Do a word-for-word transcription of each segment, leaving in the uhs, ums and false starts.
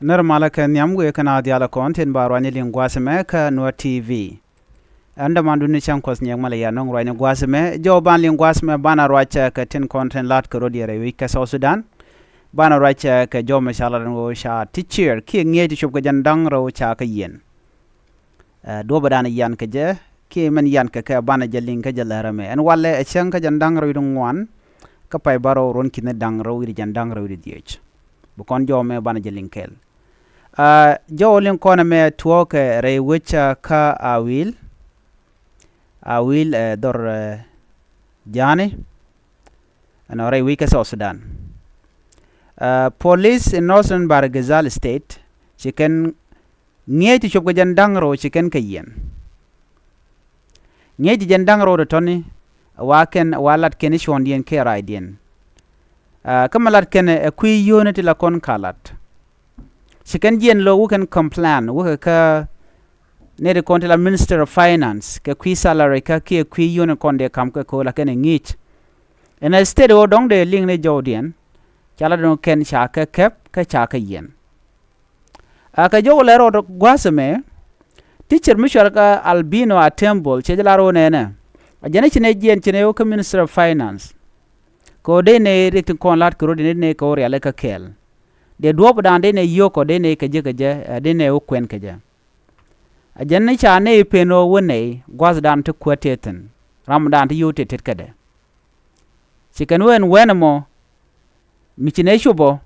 Nɛr malä kɛ nhiam wëë kɛn a dhialɛ kɔn tin ba ruacni liŋ gua̱a̱th ɛmɛ kä Nuer T V. Ɛn dämandun ni cäŋ kuɔth nyɛk malɛ ya nöŋ ruacni gua̱a̱th ɛmɛ. Jɔw ban liŋ gua̱a̱th ɛmɛ banɛ ruac kɛ tin kɔn tin la̱t kɛ rɔ̱diɛn rɛy wec kä South Sudan. Banɛ ruac kɛ jɔw mɛ ca lat ɛn ɣöö ca ti ciɛɛr kiɛ ŋi̱eec ti cop kɛ jɛn da̱ŋ rɛw ca kɛ yiɛn. Ɛ, duɔ̱ɔ̱pdan yian kɛ jɛ kiɛ mɛn yian kɛ kɛ banɛ jɛ liŋ kä jɛ lɛr ɛmɛ. Ɛn walɛ ɛ cäŋ kä jɛn da̱ŋ rɛw wi̱cdɛ ŋuan kä pay bärɔw ruɔ̱n ki̱ni da̱ŋ rɛw wi̱cdɛ jɛn da̱ŋ rɛw wi̱cdɛ dhieec. Bi kɔn jɔw mɛ banɛ jɛ liŋ kɛɛl. Ɛ, jɔw liŋ kɔn ɛmɛ tuɔɔkɛ rɛy wec kä Awil. Awil, ɛ, dhɔr, ɛ, Jani. Ɛnɔ rɛy wec kä South Sudan. Ɛ, police in Northern Bahr el Ghazal State ci kɛn ŋi̱eec ti cop kɛ jɛn da̱ŋ rɛw ci kɛn kɛ yiɛn. Ŋi̱eec ti jɛn da̱ŋ rɛw ti tɔ̱ni wa kɛn wa lat kɛn i̱ cuɔ̱ɔ̱ŋdiɛn kɛ raacdiɛn. Ɛ, kä mi lat kɛn ɛ kui̱ yio̱o̱ni ti la kɔn ka lat. Ci kɛn jiɛn lo̱ wä kɛn complain wä kɛ kä nɛy ti kɔn ti la Minister of Finance kɛ kui̱ salary kä kiɛ kui̱ yio̱o̱ni kɔn dee ka̱m kɛ ko̱o̱l a kɛn ɛ ŋi̱i̱c. Ɛn ɛ state ɣöö dɔ̱ŋ dee liŋ ni jɔwdiɛn ca la dɔ̱ŋ kɛn ca kɛ kɛp kä ca kɛ yiɛn. A kɛ jɔw lɛ rɔɔd gua̱a̱th ɛmɛ, teacher mi cual kä Albino Atembol cɛ jɛ lar ɣöö nɛnɛ a jɛn i̱ ci nɛ jiɛn ci nɛ wä kä Minister of Finance. Kɛ ɣöö dee nɛ riɛk tin kɔn la̱t kɛ rɔ̱diɛn dee nɛ kɛ ɣöö rialikä kɛɛl. Dee duɔ̱ɔ̱pdan dee nɛ yio̱k ɔ dee nɛ kɛ jek kɛ jɛ, ɛ, dee nɛ wä kuɛn kɛ jɛ. A jɛn ni ca nɛ i̱ pen ɣöö wä nɛy gua̱thdan ti kuäär tëë thi̱n, ramdan ti yio̱w tëë tet kädɛ. Ci kɛn wä ɛn wɛn ɛmɔ mi ci nɛ cop ɔ,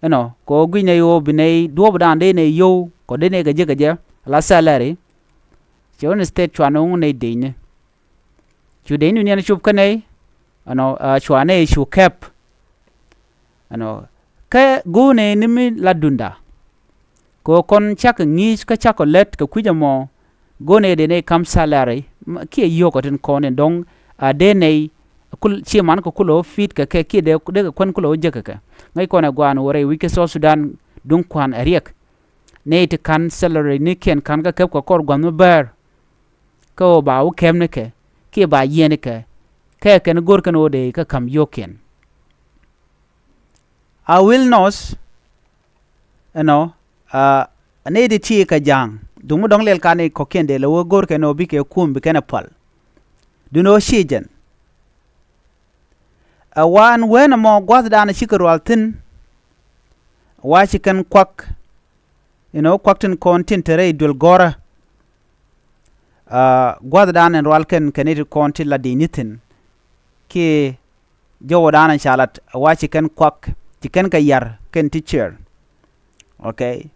ɛnɔ kɛ ɣöö guic nɛ ɣöö bi nɛy duɔ̱ɔ̱pdan dee nɛ yio̱w kɔ dee nɛ kɛ jek kɛ jɛ la salary. Ci ɣän state cua nɛ wuŋ nɛy decni. Cu decni niɛn cop kä nɛy, ɛnɔ, ɛ, cua nɛy cu kɛp. Ɛnɔ, kä go̱o̱nɛ ni mi la dunda. Kɛ ɣöö kɔn cakɔ ŋi̱i̱c kä cakɔ lät kɛ kui̱c ɛmɔ, go̱o̱nɛ dee nɛy ka̱m salary, m-, kiɛ yio̱o̱kɔ tin kɔn in dɔ̱ŋ, a dee nɛy, kul-, ciɛ man kɛ kulɛ wä fit kɛ kɛ, kiɛ dee, dee kɛ kuän kulɛ wä jek kɛ kɛ. Ŋäc kɔn ɛ gua̱a̱n wä rɛy wec kä South Sudan duŋ kua̱n ɛ riɛk. Nɛy ti ka̱n salary ni kiɛn ka̱n kä kɛp kɛ kɔr gua̱n mi bäär. Kä ɣöö ba wä kɛm ni kɛ, kiɛ ba yiɛn ni kɛ, kɛ kɛn go̱r kɛn ɣöö dee kä ka̱m yio̱o̱kiɛn. A wil nɔth, ɛnɔ, a, nɛy ti ti kɛ ja̱a̱ŋ, duŋ mi dɔ̱ŋ lɛl kani kɔ̱kiɛn dee lɛ wä go̱r kɛn ɣöö bikɛ kum bi kɛn ɛ pal. Duundɛ ɣöö ci jɛn. Ɛ wa ɛn wee nɔmɔ gua̱thdan cikɛ rual thi̱n, wa ci kɛn kuak, inɔ kuak tin kɔn tin te rɛy duël gɔ̱rä. A, gua̱thdan ɛn rual kɛn kɛn i̱ ti kɔn tin la di̱i̱ni thi̱n. Kiɛ jɔwädan ɛn ca lat, ɛ wa ci kɛn kuak, ci kɛn kɛ yar kɛn teacher. Okay.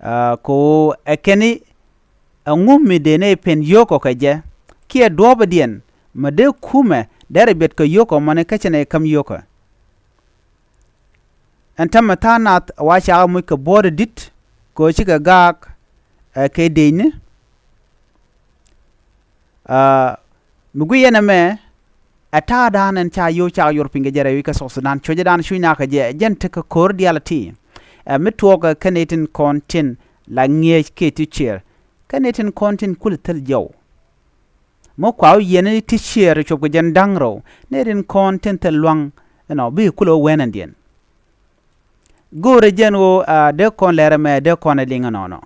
A, ko ɛ kɛn i̱ ɛŋu mi dee nɛ pen yio̱o̱kɔ kɛ jɛ, kiɛ duɔ̱ɔ̱pädiɛn mi dee kumɛ derɛ biɛt kɛ yio̱o̱kɔ mɔni kä cɛ nɛ ka̱m yio̱o̱kɔ. Ɛn täämɛ tha̱a̱ŋ nath ɛ wa cakɛ moc kɛ buɔ̱ɔ̱t ɛ di̱t kɛ ɣöö cikɛ gaak, ɛ, kɛ decni. A, mi guic yɛn ɛmɛ, ɛ ta̱a̱dan ɛn ca yio̱w cak yor piny kɛ jɛ rɛy wec kä South Sudan, cuɔ̱cädan cuc nakä jɛ, jɛn tekɛ ko̱r diaal ɛ ti. Ɛ, mi tuɔɔkɛ kɛn i̱ tin kɔn tin la ŋi̱eec kiɛ teacher. Kɛn i̱ tin kɔn tin kulɛ thil jɔw. Mi kua wä yiɛn i̱ teacher cop kɛ jɛn da̱ŋ rɛw, ni tin kɔn tin thil lua̱ŋ, ɛnɔ, bi kulɛ wä wɛn ɛn diɛn. Go̱o̱rɛ jɛn ɣöö, a, dee kɔn lɛr ɛmɛ, dee kɔn ɛ liŋ ɛnɔnɔ.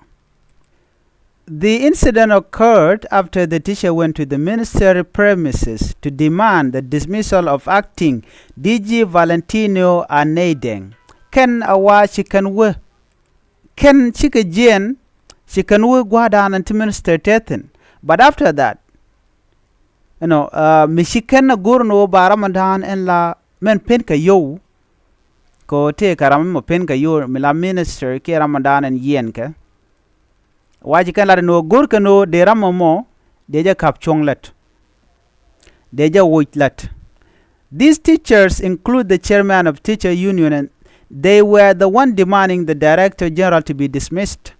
The incident occurred after the teacher went to the ministry premises to demand the dismissal of acting D G Valentino Aneideng. Kɛn a wa ci kɛn wä, kɛn cikɛ jiɛn, ci kɛn wä gua̱a̱dan ɛn ti ministry tɛthin. But after that, you know, uh, mi ci kɛn a go̱r ni wä ba Ramadan ɛn la mɛn pen kɛ yow. Kɛ ɣöö tëëkɛ ram mi mɔ pen kɛ yo̱o̱ mi la minister kiɛ Ramadan ɛn yiɛɛnkɛ. Wa ci kɛn lat ɛn ɣöö go̱rkɛ ni ɣöö dee ram ɛmɔ dee jɛ ka̱p cuɔ̱ŋ lät. Dee jɛ woc lät. These teachers include the chairman of teacher union, and they were the one demanding the director general to be dismissed.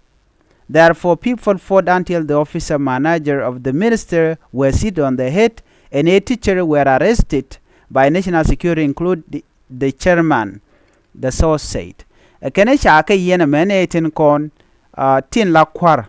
Therefore, people fought until the officer manager of the minister were hit on the head, and eight teachers were arrested by national security, include the, the chairman, the source said. Ɛ kɛn ɛ ca kɛ yiɛn ɛmɛn ɛ tin kɔn, ah, tin la kua̱r.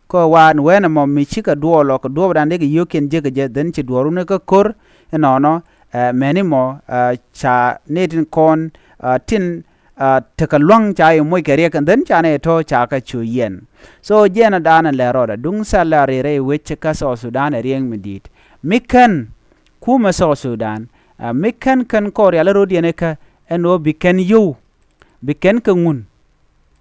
Kä wan wɛn ɛmɔ mi cikɛ duɔɔl ɔ kɛ duɔɔpdan dee kɛ yio̱o̱kiɛn jek kɛ jɛ, then ci duɔɔr wun kä ko̱r ɛnɔnɔ, ɛ, mɛni mɔ, ɛ, ca ni tin kɔn, ɛ, tin tekɛ lua̱ŋ ca yɛ moc kɛ riɛk, and then canɛ yɛ tɔ̱ ca kɛ cu yiɛn. So jiɛn a da̱a̱n ɛ lɛ rɔɔdɛ duŋ salary rɛy wec kä South Sudan ɛ riɛk mi di̱i̱t. Mi kän kumɛ South Sudan, mi kän kän kɔɔr yal rɔ̱diɛn ikä ɛn ɣöö bi kɛn yio̱w, bi kɛn kɛ ŋun.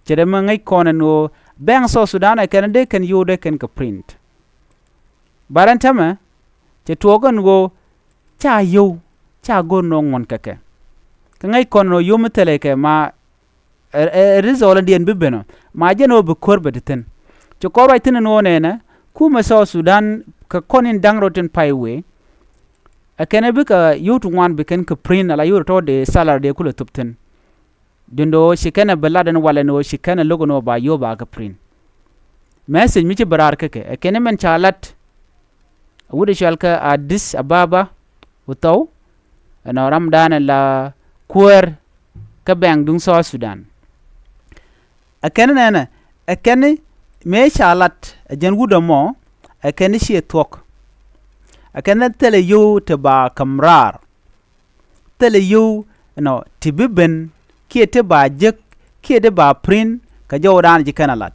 Cɛ dee mi ŋäc kɔn ɛn ɣöö bɛŋ South Sudan ɛ kɛn dee kɛn yio̱w dee kɛn kɛ print. Barɛn täämɛ cɛ tuɔɔk ɛn ɣöö ca yio̱w, ca go̱r nɔ ŋuɔ̱n kɛ kɛ. Kɛ ŋäc kɔn ɛn ɣöö yio̱w mi thilɛ kɛ ma ɛ, ɛ, ɛ result in diɛn bi ben ɔ ma jɛn ɣöö bi ko̱r bɛ ti thi̱n. Ci kɔn ruac thi̱n ɛn ɣöö nɛnɛ kumɛ South Sudan kɛ kɔn in da̱ŋ rɔ tin pay wëë. Ɛ kɛn ɛ bikɛ yio̱w ti ŋuan bi kɛn kɛ print ala yio̱w ti tɔ̱ dee salary dee kulɛ thop thi̱n. Duundɛ ɣöö ci kɛn ɛ bi lat ɛn walɛ ni ɣöö ci kɛn ɛ lo̱k ɛn ɣöö ba yio̱w ba kɛ print. Message mi ci bi raar kä kɛ ɛ kɛn ɛ mɛn ca lat. Wut ɛ cual kä Addis Ababa wä thɔw. Ɛnɔ ramdan ɛ la kuäär kä bɛŋ duŋ South Sudan. Ɛ kɛn nɛnɛ ɛ kɛn mëë ca lat ɛ jɛn wut ɛmɔ ɛ kɛn ciɛ thuɔ̱k. Ɛ kɛn thilɛ yio̱w ti ba käm raar. Thilɛ yio̱w ɛnɔ ti bi ben kiɛ ti ba jek kiɛ ti ba print kɛ jɔwdan ji̱ kɛn a lat.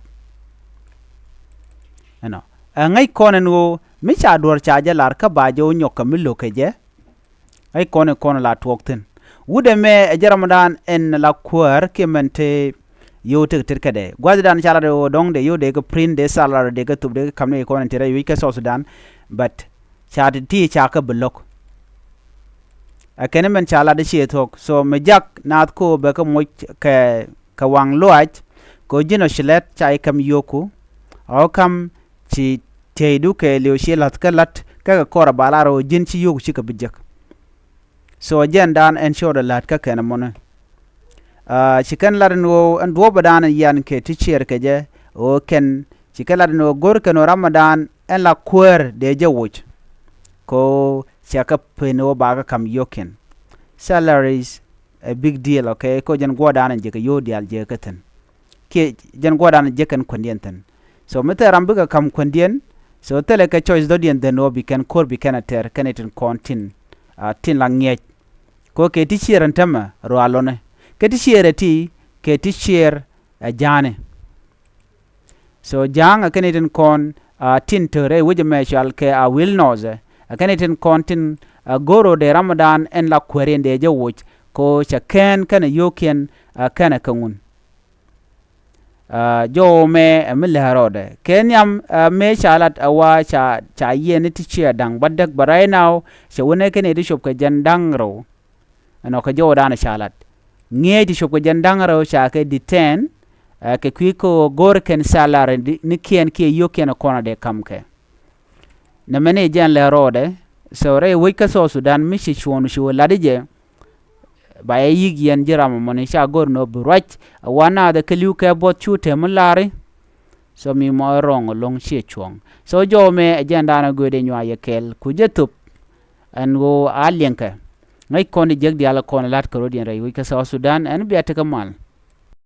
Ɛnɔ ɛ ŋäc kɔn ɛn ɣöö mi ca duɔ̱r ca jɛ lar kä ba jɛ wä nyɔk kɛ mi lo̱k kɛ jɛ. Ŋäc kɔn in kɔn la tuɔɔk thi̱n. Wut ɛmɛ ɛ jɛ ramdan ɛn la kuäär kiɛ mɛn te yio̱w tek tet kädɛ gua̱thdan ca lat ɛ ɣöö dɔ̱ŋ dee yio̱w dee kɛ print dee salary dee kɛ thop dee kɛ ka̱m ni kɔn in ti rɛy wi̱c kä South Sudan. But ca ti ti ca kɛ bi lo̱k. Ɛ kɛn mɛn ca lat i̱ ciɛ thuɔ̱k so mi jak naath ko̱o̱p bɛ kɛ moc kɛ kɛ waŋ luaac. Kɛ ɣöö ji̱n ɔ ci lɛt ca i̱ ka̱m yio̱o̱ku. Ɣä ka̱m ci tieydu kɛɛliw ci la̱th kä la̱t kä kɛ kɔr a ba lar ɣöö ji̱n ci yio̱o̱ku cikɛ bi jek. So ɛ jɛn dan ɛn ciɔɔdɛ la̱t kä kɛn ɛmɔni. Ci kɛn lat ɛn ɣöö ɛn duɔ̱ɔ̱pädan ɛn yian kɛ ti ciɛɛr kɛ jɛ ɣöö kɛn ci kɛ lat ɛn ɣöö go̱r kɛn ɣöö ramɔdan ɛn la kuäär dee jɛ woc. Kɛ ɣöö cɛ kɛ pen ɣöö ba kɛ ka̱m yio̱o̱kiɛn. Salaries a big deal, okay? Kɛ ɣöö jɛn guɔ̱ɔ̱rdan ɛn jɛ kɛ yio̱o̱k diaal jɛ kɛ thi̱n. Kiɛ jɛn guɔ̱ɔ̱rdan jɛ kɛn kuändiɛn thi̱n. So mi thil ram bikɛ ka̱m kuändiɛn. So thilɛ kɛ choice dhɔ̱diɛn then ɣöö bi kɛn ko̱r bi kɛn a tɛr kɛn itin kɔn tin, tin la ŋiɛc. Kɛ ɣöö kɛ ti ciɛɛr ɛn tämɛ rɔa lɔni kɛ ti ciɛɛr ɛ ti kɛ ti ciɛɛr ɛ ja̱a̱ni. So ja̱a̱ŋ ɛ kɛn itin kɔn tin te rɛy wec ɛmɛ cual kɛ a wil nɔɔthɛ ɛ kɛn itin kɔn tin go̱r ɣöö dee ramɔdan ɛn la kuääriɛn dee jɛ woc. Kɛ ɣöö cɛ kɛn kɛn ɛ yio̱o̱kiɛn ɛ kɛn ɛ kä ŋun. Jɔw mɛ ɛ mi lɛ rɔɔdɛ kɛ nhiam. Mëë ca lat ɛ wa ca ca yiɛn ni ti ciɛ da̱ŋ bä däk bä rɛy naw. Cɛ wänɛ kɛn iti cop kɛ jɛn da̱ŋ rɛw. Ɛnɔ kɛ jɔwdan ca lat ŋi̱eec ti cop kɛ jɛn da̱ŋ rɛw ca kɛ detain. Kɛ kui̱ kä go̱o̱r kɛn salary ni kiɛn kiɛ yio̱kiɛn kɔn a dee ka̱m kɛ. Nɛ mɛni jɛn lɛ rɔɔdɛ. So rɛy wec kä South Sudan mi ci cuɔ̱ɔ̱n ci wä lat i̱ jɛ. Ba yɛ yi̱k yɛn ji̱ ram ɛmɔni ca go̱r nɔ bi ruac. Ɛ wa naath ɛ kɛ li̱w kɛ buɔth cu tɛm mi la̱ri. So mi mɔ ɛ rɔ̱ŋ ɛlɔ̱ŋ ciɛ cuɔ̱ŋ. So jɔw mɛ ɛ jɛn da̱a̱n ɛ göödɛ nyuac yɛ kɛɛl ku jɛ thop. Ɛn ɣöö a liɛŋkɛ ŋäc kɔn i̱ jiäk diaal ɛ kɔn ɛ la̱t kɛ rɔ̱diɛn rɛy wec kä South Sudan ɛn bia tekɛ mal.